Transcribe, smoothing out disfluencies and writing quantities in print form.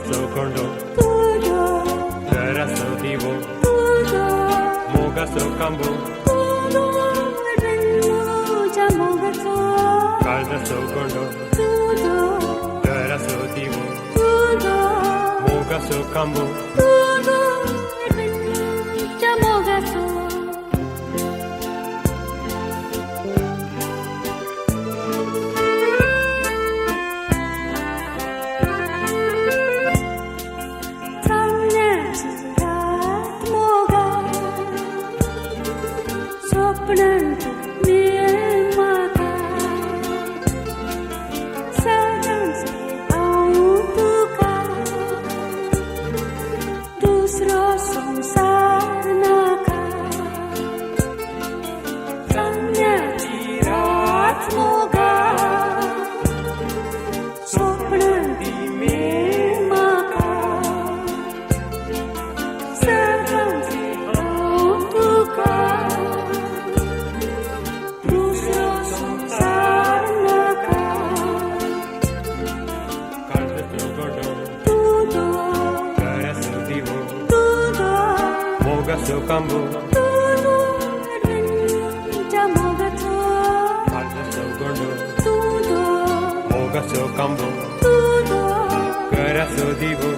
काळजाचो गोंडो तुजो घराचो दिवो तुजो मोगाचो कांबो तुजो रंग मोगाचो काळजाचो गोंडो तुजो घराचो दिवो तुजो मोगाचो कांबो तुजो रंग मोगाचो. चांदण्याची रात मोगा स्वप्नांत मेळ म्हाका सदांच हांव तुका दुसरो संवसार नाका. चांदण्याची रात मोगा स्वप्नांत मेळ म्हाका सदांच हांव तुका दुसरो संवसार नाका. काळजाचो गोंडो तुजो घराचो दिवो तुजो मोगाचो कांबो तुजो रंग मोगाचो काळजाचो गोंडो तुजो मोगाचो कांबो तुजो घराचो दिवो.